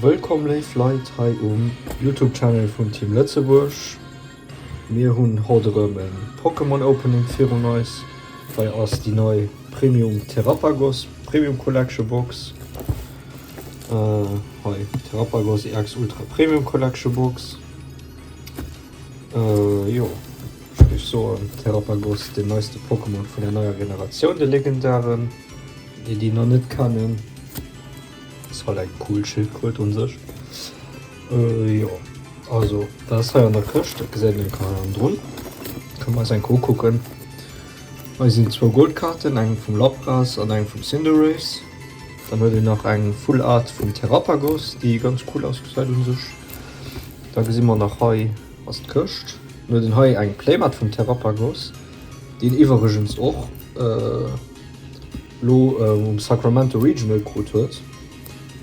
Wëllkomm léif Leit hei um Youtube Channel vun Team Lëtzebuerg. Mir hunn haut erëm en Pokémon Opening virun eis. Hei ass déi nei Premium Terapagos Premium Collection Box. Hei Terapagos EX Ultra Premium Collection Box. Jo ech géif soen Terapagos deen neiste Pokémon vun der neier Generatioun, de legendären. Déi déi nach net kennen, ass halt eng cool Schildkröt un sech. Jo also dat ass hei an der Këscht, dat gesäit een hei hannendrun. Kënne mer eis eng Kéier ukucken. Hei sinn zwou Goldkaarten, eng vum Lapras an eng vum Cinderace. Dann huet een nach eng Full Art vum Terapagos, déi ganz cool ausgesäit un sech. Da gesi mer nach hei ass d'Këscht. Dann huet een hei eng Playmat vum Terapagos, deen iwwerregens och. Lo um Sacramento Regional krut huet.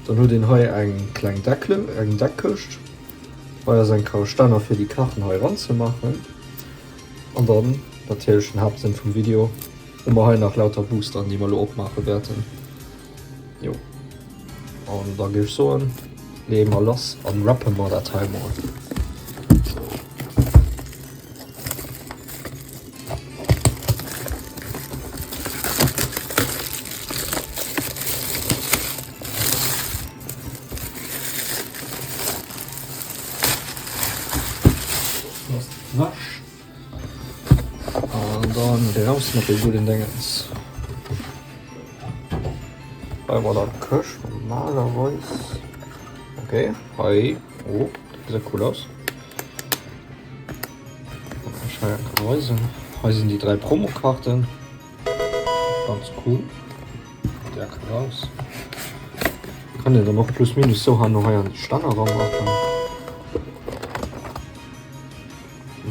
Dann huet een hei eng kleng Deckle, eng Deckkëscht. Hei ass eng Kar Stänner fir déi Kachen hei eranzemaachen. An dann natierlech den Haaptsënn vum Video, hu mer hei nach lauter Boosteren déi mer lo opmaache wäerten. Jo, an da géif ech soen, leeë mer lass an rappe mer dat hei mol. An dann raus mat de gudden Dingens. Hei war der Këscht normalerweis. Okay, hei. Oh, dat gesäit cool aus. Hei sinn déi 3 Promokarten. Ganz cool. Der kann raus. Kann een dann och plus minus sou herno hei an déi Stänner ramaachen.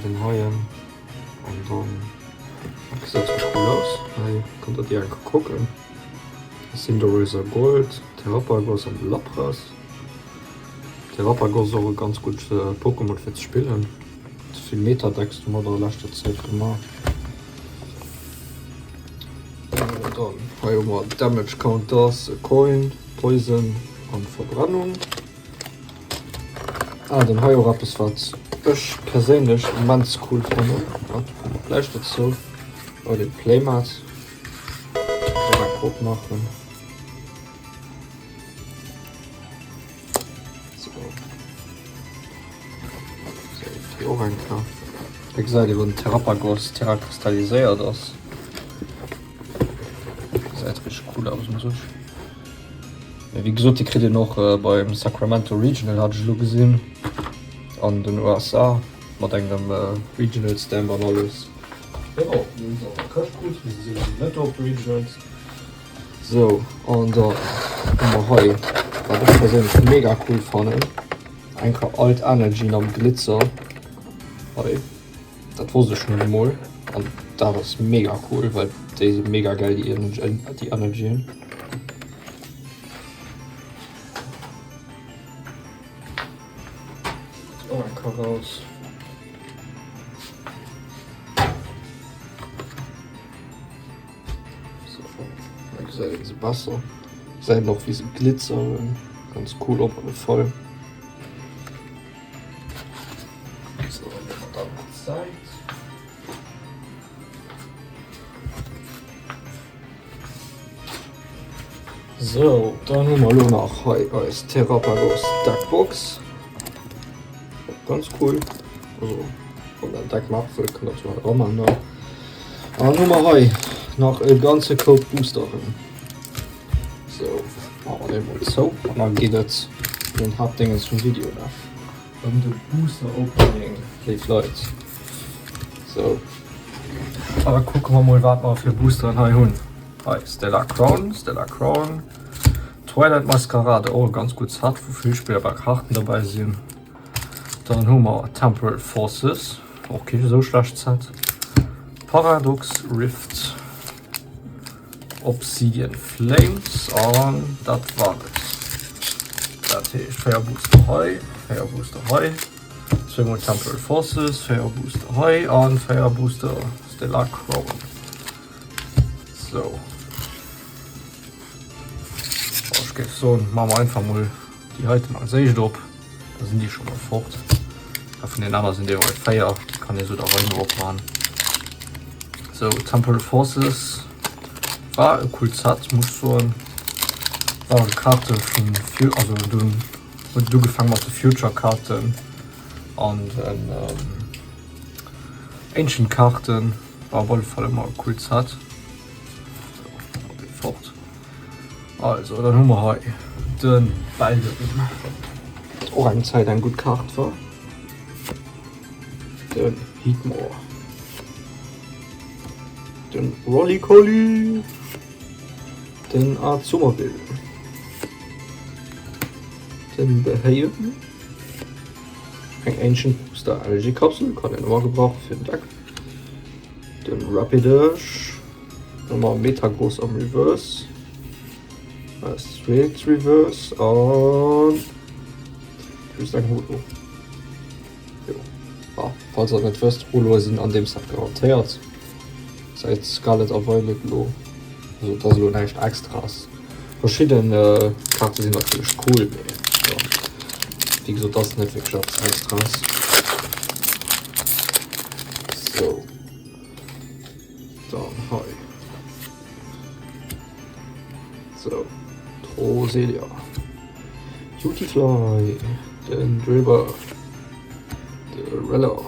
Den heien. An dann gesäit sech cool aus. Hei kënnt der déi eng Kéier kucken. Cinderace Gold, Terapagos an de Lapras. Terapagos ass och e ganz gutt Pokémon fir ze spillen. Vill Meta-Decks domadder a leschter Zäit gemaach. Dann hei hu mer Damage Counters, e Coin, Poison an Verbrennung. Ah, dann hei och eppes wat ech perséinlech immens cool fannen, dat komme mer gläich dozou, bei den Playmat. Opmaachen. Och eng Kéier. Hei gesäit ee wou den Terapagos terrakristalliséiert ass. Gesäit richteg cool aus un sech. Mee wéi gesot déi kritt een och beim Sacramento Regional hat ech elo gesinn an den USA mat engem Regional Stamp an alles. Genau, déi hunn se an der Këscht krut, mee se sinn net do op de Regionals. Sou, an dann hu mer hei, wat ech perséinlech mega cool fannen, eng Kéier Alt Energy am Glitzer. Hei, dat wosst ech net emol an dat ass mega cool, well déi si mega gäil, déi Energyen. Och eng Kéier raus. Hei gesäit een se besser. Gesäit een och wéi se glitzeren. Ganz cool op alle Fall. So, dann nehmen wir da noch d'Säit. So, dann hu mer elo nach hei eis Terapagos Deckbox. Ganz cool. Also, wann der Deck maache wëllt, kënnt der se hei eraman. An dann hu mer hei nach e ganze Koup Boosteren. So, maache mer déi mol zou an da geet et un den Haaptdéngens vum Video, ne? Ëm de Booster Opening, léif Leit. So, da kucke mer mol, wat mer fir Boosteren hei hunn. Hei, Stellar Crown, Stellar Crown, Twilight Masquerade, och e ganz gutt Set, wou vill spillbar Kaarten dobäi sinn. Dann hu mer Temporal Forces, och kee sou schlecht Set. Paradox Rift, Obsidian Flames an dat war et. Dat heescht 4 Booster hei, 4 Booster hei, zweemol Temporal Forces, 4 Booster hei an 4 Booster Stellar Crown. Sou. Ech géif. soen, maache mer einfach mol déi heiten als éischt op. Da sinn déi scho mol fort. A vun den aner sinn déi hei 4, déi kann ee sou der Rei no opman. Sou, Temporal Forces war e coolt Set, muss ech soen. Ware Kaarte vun, also dunn huet et ugefaange mat de Future Kaarten an den Ancient Kaarten. War op alle Fall ëmmer e coolt Set. Sou, maache mer déi fort. Also, dann hu mer hei de Beldum, wat och eng Zäit eng gutt Kaart war. Den Heatmor. Den Rolycoly. Den Azumarill. Den Beheeyem. Eng Ancient Booster Energy Kapsel, kann een ëmmer gebrauchen fir den Deck. Den Rapidash. Nochmal Metagross am Reverse. Zweet Reverse an just eng Holo. Jo. Ah, falls der net wësst, Holoe sinn an deem Set garantéiert. Säit Scarlet a Violet elo. Also dat ass elo näischt Extras. Verschidden äh, Kaarte sinn natierlech cool, mee jo. Wéi gesot, dat ass net wierklech eppes Extras. So. Dann hei. So, d'Roselia. Beautyfly, den Drilbur, de Rellor,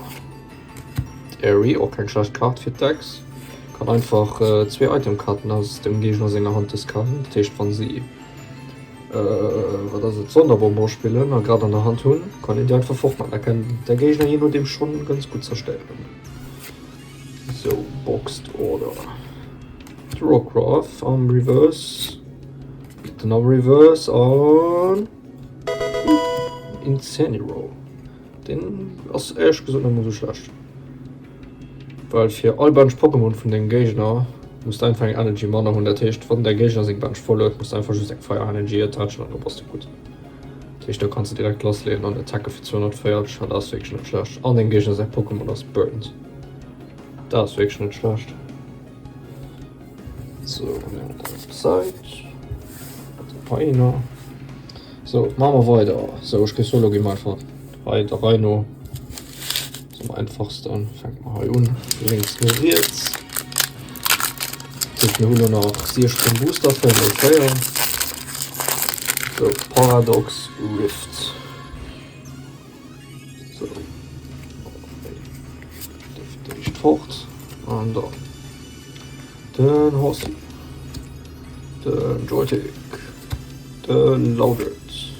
d'Airy, och keng schlecht Kaart fir d'Decks. Kann einfach zwee Itemkarten aus dem Géigner senger Hand discarden. Dat heescht, wann si, wat ass et, Sonderbonbon spillen a grad an der Hand hunn, kann een déi einfach fortman. Da kann der Géigner jee nodeem schonn ganz gutt zerstéieren. Sou, Boxed Order. Rockruff am Reverse. Den am Reverse an Inceniro. Den ass éierlech gesot net mol sou schlecht. Well fir all Bench Pokémon vun dengem Géigner muss de einfach eng Energy manner hunn. Dat heescht, wann däi Géigner seng Bench voll huet, muss de einfach just eng Fire Energy attachen an da bass de gutt. Dat heescht, da kanns de direkt lassleeën an attacke fir 240 an dat ass wierklech net schlecht. An dengem Géigner säi Pokémon ass burned. Dat ass wierklech net schlecht. So, nehmen wir das op d'Säit. Hei nach. So, maache mer weider. So, ech géif soen, elo gi mer einfach hei der Rei no. Ass am einfachsten. Fänke mer hei un, lénks no riets. Dat heescht, mir hunn elo nach 16 Booster, 4 mol 4. So, Paradox Rift. So. Déi fort. An dann den Horsea, den Joltik, de Loudred,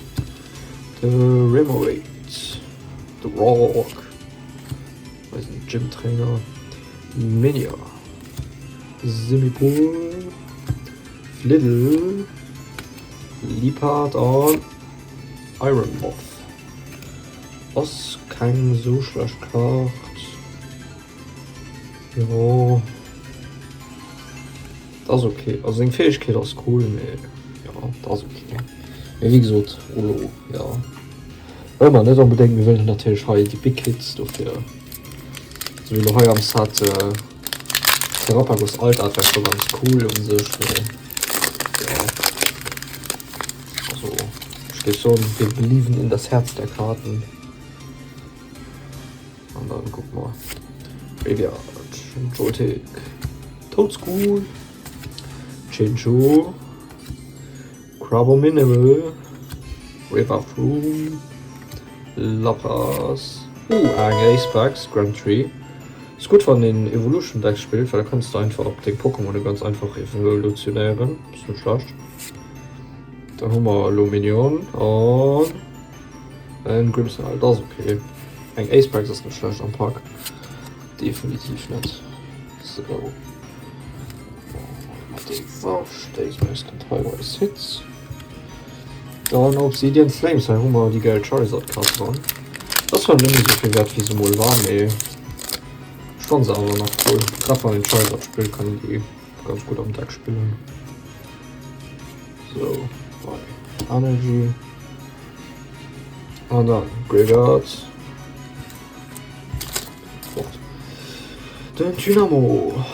de Remoraid, de Rock, eisen Gymtrainer, Minia, Simipour, Fliddle, Liepard an Iron Moth. Ass keng sou schlecht Kaart. Jo ass ok. Also seng Fähegkeet ass cool, mee jo dat ass ok. Mee wéi gesot Rolo jo wëlle mer net onbedéngt. Mir wëllen natierlech hei déi Big Hits dofir sou wéi elo hei am Set Terapagos Alt Art war scho ganz cool un sech, mee jo. Also ech géif soen, wir believen in das Herz der Karten. An dann kucke mer Graveyard, Joltik, Toadschool, Chinchou, Crabominable, Revavroom, Lapras, uh eng Ace Specs, Grand Tree. Ass gutt wann een Evolution Decks spillt, well da kanns de einfach deng Pokémone ganz einfach evolutionéieren, ass net schlecht. Dann hu mer elo Minion an en Grimmsnarl, dat ass ok. Eng Ace Specs ass net schlecht am Pak, definitiv net. Sou, mat déi Wasch, déi ass kënnt hei bei eis Hits. Dann Obsidian Flames, hei hu mer déi gäil Charizard-Kaart dran. Ass zwar net méi esou vill wäert wéi se mol war, mee ech fanne se awer nach cool. Grad wann een Charizard spillt, kann een déi ganz gutt am Deck spillen. Sou, hei Energy an dann Graveyard. Fort. Den Dynamo,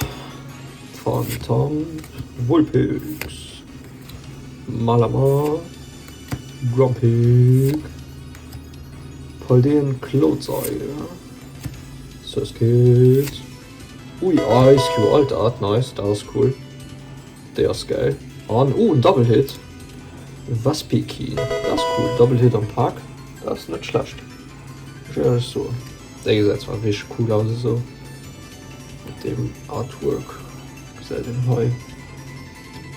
Phantom, Vulpix. Malamar. Grumpig, Paldean Clodsire, Surskit, Ui, Ice Cube, Alt Art, nice, dat ass cool, déi ass gäil. An, oh, en Double Hit, Vespiquen, dat ass cool, Double Hit am Pak, dat ass net schlecht, muss ech éierlech soen. Déi gesäit zwar richteg cool aus esou, mat deem Artwork gesäit een hei.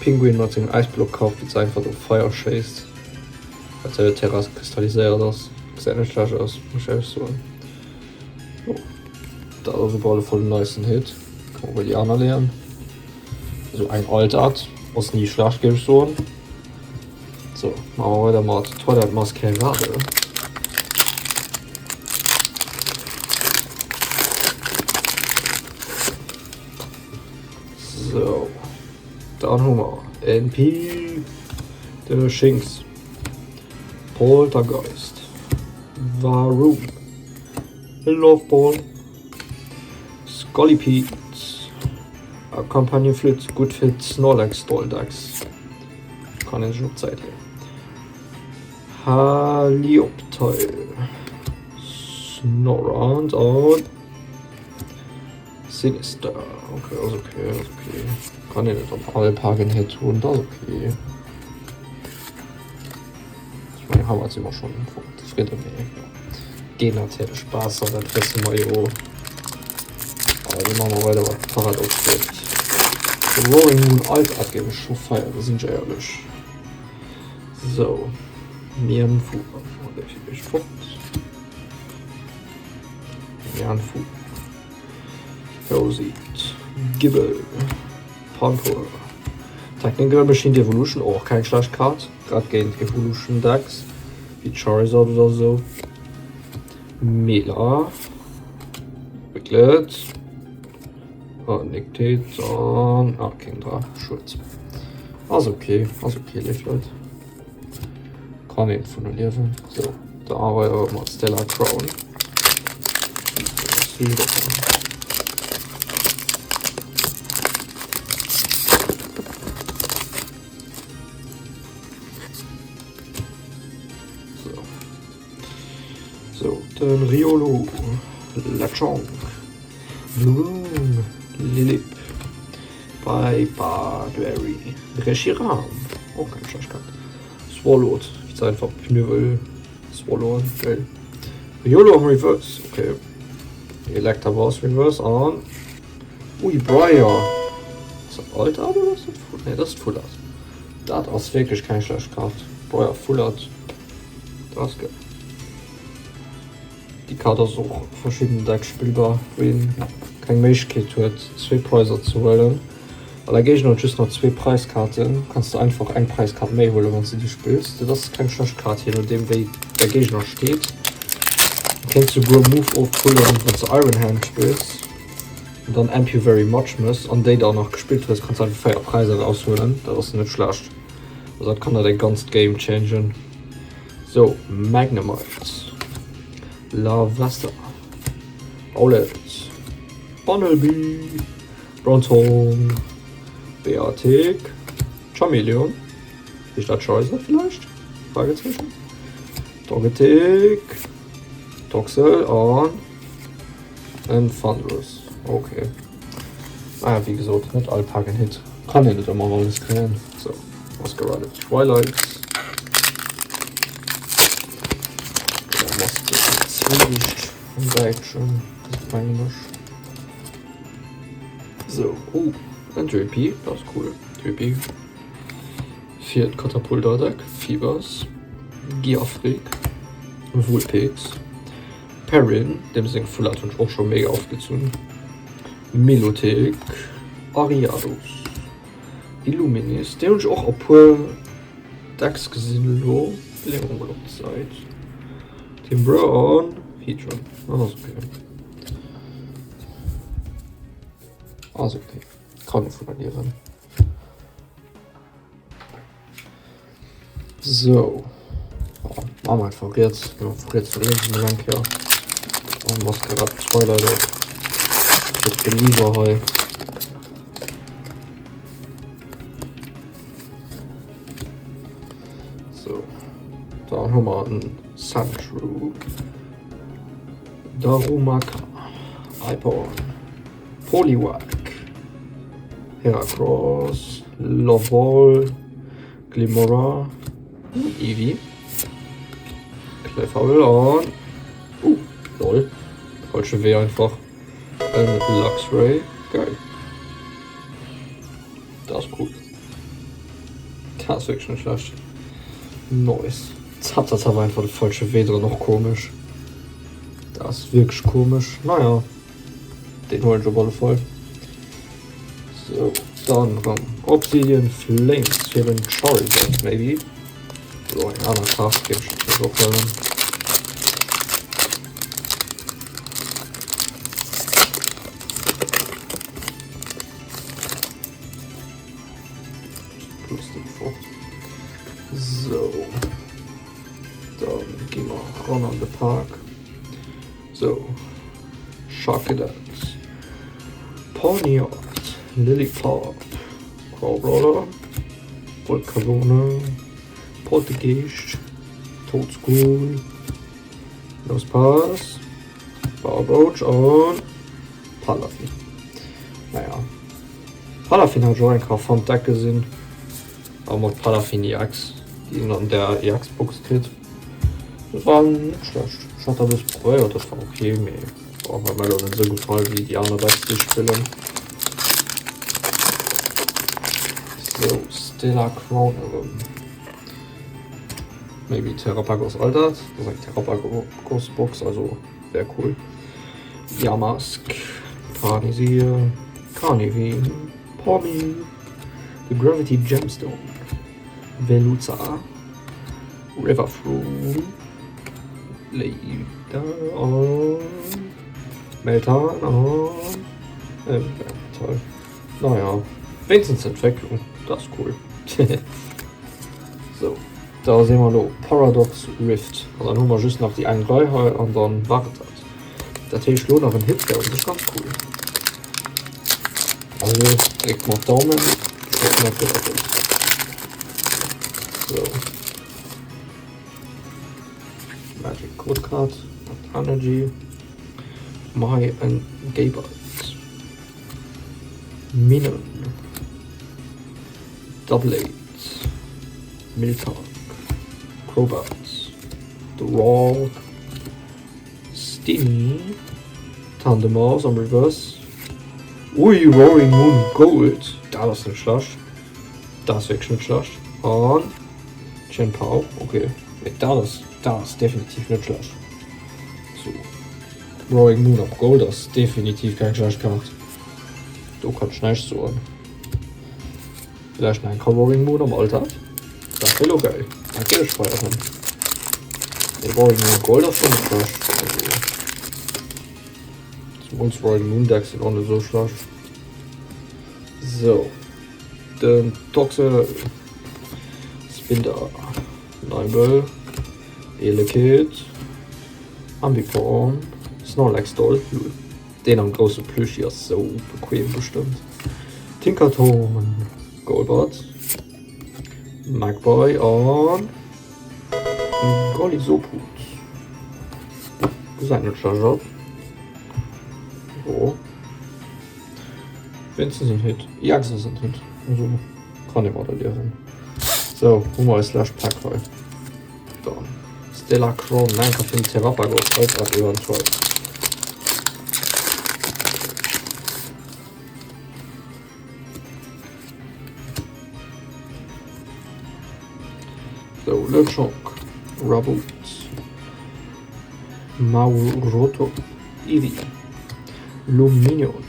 Pinguin mat sengem Äisblock-Kapp, wéi se einfach do Feier schéisst, wat sou Terrasse kristalliséiert ass. Gesäit net schlecht aus, muss ech éierlech soen. Jo, dat ass op alle Fall en nicen Hit. Kann mer bei déi aner leeën. Esou eng Altart ass ni schlecht, géif ech soen. Sou, maache mer weider mat Twilight Masquerade. Sou, dann hu mer en Pi, de Shinx, Poltergeist, Varoom, Love Ball, Scolipede, a Companion Flütt, gutt fir d'Snorlax Doldex, kann een sech op d'Säit leeën. Haliopteil, Snorunt an. Sinister, ok, ass ok, ass ok. Kann een net an alle Pagen Hit hunn, dat ass ok. Ech mengen heimat si mer schonn zefridden, mee jo, geet natierlech besser, dat wësse mer jo. Awer da maache mer weider mat Paradox Rift. De Roaring Moon Alt Art géif ech scho feieren, sinn ech éierlech. Sou, Mienfu, oh, dee fir mech fort. Mienfu. Rosit, Gibbel, Panpour, Technical Machine Devolution, och keng schlecht Kaart, grad géint Evolution Decks wéi Charizard oder sou. Mela, Wiglet, oh, Nictate an ah, keng dra, schued. Ass ok, ass ok, léif Leit. Kann een vun liewen. Sou, da weider mat Stellar Crown. So. So, den Riolu, Lechonk, Bloom, Lilip, Bybarberry, Reshiram, och keng schlecht Kaart, Swalot, wéi se einfach Pnöwel swallowen, geil. Riolu am Reverse, ok. Electabuzz Reverse an, ui, Briar, ass dat alt Art oder ass dat Full, nee dat ass Full Art, dat ass wierklech keng schlecht Kaart, Briar Full Art, dat ass geil. Déi Kaart ass och a verschiddenen Decks spillbar, wou een keng Méiglechkeet huet zwee Preiser ze huelen. Well däi Géigner huet just nach zwee Preiskaarten, kanns de einfach eng Preiskaart méi huelen, wann s de déi spills. Dat ass keng schlecht Kaart, je nodeem wéi däi Géigner steet. Du kéints souguer Move ofpullen, wann s de Iron Hand spills an dann Amp You Very Much mëss an déi dann nach gespillt hues, kanns de einfach 4 Preiser eraushuelen. Dat ass net schlecht. Also dat kann der däi ganzt Game changen. Sou, Magnemite, Larvesta, Rowlet, Bunnelby, Bronzong, Beartic, Charmeleon, heescht dat Charizard villäicht? Fragezeichen, Togetic, Toxel an en Thundurus. Okay. Ah, wéi gesot, net all Pak en Hit. Kann een net ëmmer alles kréien. Sou, Masquerade of Twilight. Zwielicht am Däitschen, mengen ech. Sou, oh, en Drippy, dat ass cool. Drippy fir d'Katapulta-Deck, Feebas, Giafrik, Vulpix. Perrin, deem seng Full Art hunn ech och scho mega oft gezunn, Milotic, Ariados, Illuminis, deen hunn ech och a puer Decks gesinn elo, leeë mer mol op d'Säit, Timbre an Heatran, ass ok, ass ok, kann ee vun erliewen. Sou, maache mer einfach riets, ginn mer vu riets no lénks emol eng Kéier. An Masquerade Twilight op fir d'Believer hei. Sou. Dann hu mer en Sandshrew, Darumaka, Aipom, Poliwag, Heracross, Lovol, Glimmora, Eevee, Clefable an, uh, lol, falsche Wee einfach, en Luxray, geil. Dat ass cool. Dat ass wierklech net schlecht. Nice. Zapzazap war einfach de falsche Wee dran, och komesch. Dat ass wierklech komesch. Naja, deen huelen ech op alle Fall. Sou, dann rëm Obsidian Flames fir den Charizard maybe. Oder eng aner Kaart géif ech natierlech och huelen. Plastik fort. So. Dann gi mer ran an de Park. So. Sharkidance. Ponyard. Lillipup. Crowbrawler. Volcarona. Poltergeist. Toadschool. Nosepass. Barboach an Palafin. Naja. Palafin hat ech och eng Kéier fand Deck gesinn. A mat Palafin EX, déi een an der EX-Box kritt. Dat war net schlecht. Ech hat dat e bësse probéiert, dat war ok, mee boah, huet mer elo net esou gefall wéi déi aner Decks déi ech spillen. Sou, Stellar Crown erëm. Maybe Terrapagos Altert, dat ass eng Terrapagos Box, also wär cool. Yamask, Parnesier, Carnivine, Pawmi, The Gravity Gemstone, Veluza, Riverfroom, Leida an Meltan an äh, toll. Naja, wéinstens Entwécklung, dat ass cool. Sou, da si mer elo Paradox Rift an dann hu mer just nach déi eng Rei hei an dann war et dat. Dat heescht elo nach en Hit wär u sech ganz cool. Also dréckt mer d'Daumen, ech hoffen dat gëtt eppes. Sou. Magic Code Card mat Energy. Mer hei en Gabite. Minun. Doublade. Miltank. Crobat. The Rock. Steamy. Tandemaus am Reverse. Ui, Roaring Moon Gold. Dat ass net schlecht. Dat ass wierklech net schlecht. An Chien-Pao. Okay. Mee dat ass, dat ass definitiv net schlecht. So. Roaring Moon op Gold ass definitiv keng schlecht Kaart. Do kann ech näischt soen. Villäicht nach eng Kéier Roaring Moon am Alltag. Dat wär lo geil. Dat géif ech feieren. Mee Roaring Moon Gold ass schon net schlecht. Also, zemools Roaring Moon Decks sinn och net esou schlecht. So, den Toxel, Spinda, Nibel, Elekid, Ambipom, Snorlax Doll, lul. Deen am grousse Plüschi ass sou bequem bestëmmt. Tinkaton, Golbat, Magpie an Golisopod. Gesäit net schlecht aus. Jo. Wéinstens en Hit. Jax ass en Hit. Also kann ee mat erliewen. Sou, hu mer eis lescht Pack hei. Dann Stellar Crown, Nanker vun Terrapagos, Alt-Art eventuell. So, Lechonk, Raboot, Mauroto, Eevee, Lumineon,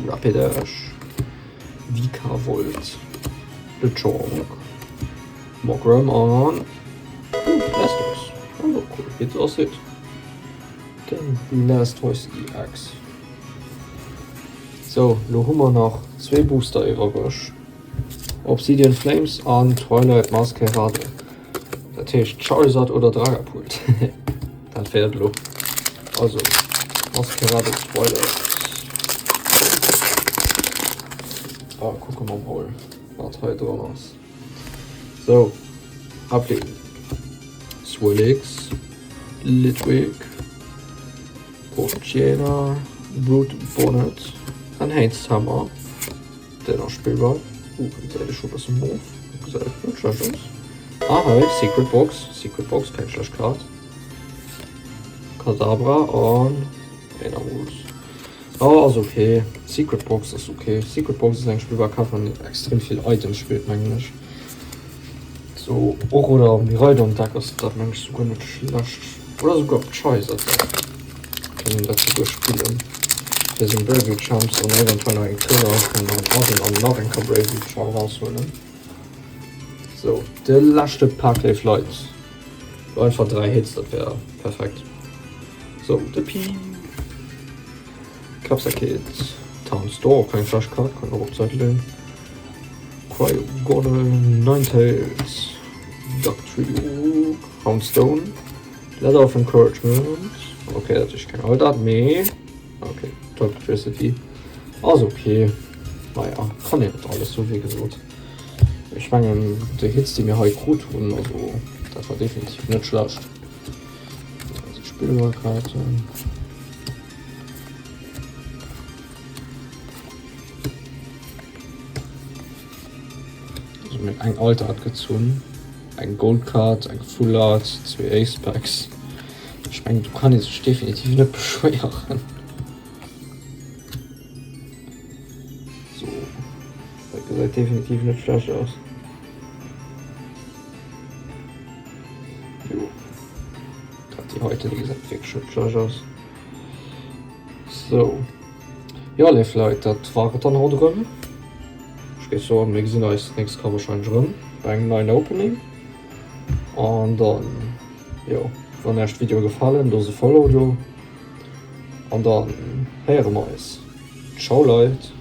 Rapidash, Vikavolt, Lechonk, Mogram an Blastoise. Also cool, Hit ass Hit. Den Blastoise EX. Sou, lo hu mer nach zwee Booster iwwereg. Obsidian Flames an Twilight Masquerade. Dat heescht Charizard oder Dragapult. Dat wär et elo. Also, Masquerade Twilight. Ah, kucke mer mol, wat hei dran ass. Sou, Applin. Swirlix, Litwick, Poochyena, Brute Bonnet, Enhanced Hammer, deen ass spillbar. Uh, gesäit ech scho bësse mof, gesäit net schlecht aus. Ah hei, Secret Box, Secret Box, keng schlecht Kaart. Kadabra an Enamulus. Oh, ass ok. Secret Box ass ok. Secret Box ass eng spillbar Kaart, wann een extrem vill Items spillt, mengen ech. So, och oder Miraidon Deck ass dat mengen ech souguer net schlecht. Oder souguer op Charizard Deck kann een dat souguer spillen. Fir seng Bravery Charms an eventuell nach eng Trigger kann nach en Arden an nach eng Kéier Bravery Charm raushuelen. So, de leschte Pak, léif Leit. Einfach 3 Hits, dat wär perfekt. So, de Pi. Capsakid, Town Store, och keng schlecht Kaart, kann och op d'Säit leeën. Cryogonal, Ninetales, Dugtrio, Houndstone, Letter of Encouragement, okay, dat ass keng Alt-Art, mee okay, Toxtricity ass okay. Naja, kann een net alles hu wéi gesot. Ech mengen déi Hits déi mir hei krut hunn, also dat war definitiv net schlecht. Spillkaarten. Also mir eng Alt Art gezunn, eng Gold Card, eng Full Art, zwee Ace Packs. Ech mengen do kann ee sech definitiv net beschwéieren. So, dat gesäit definitiv net schlecht aus. Jo, dat déi heiten, déi gesäit wierklech net schlecht aus. Sou, jo léif Leit, dat war et dann haut erëm. Ech géif soen, mir gesinn eis d'nächst Kéier wahrscheinlech erëm bei engem neien Opening. An dann, jo, wann iech d'Video gefallen, loosst e Follow do. An dann héiere mer eis. Ciao Leit!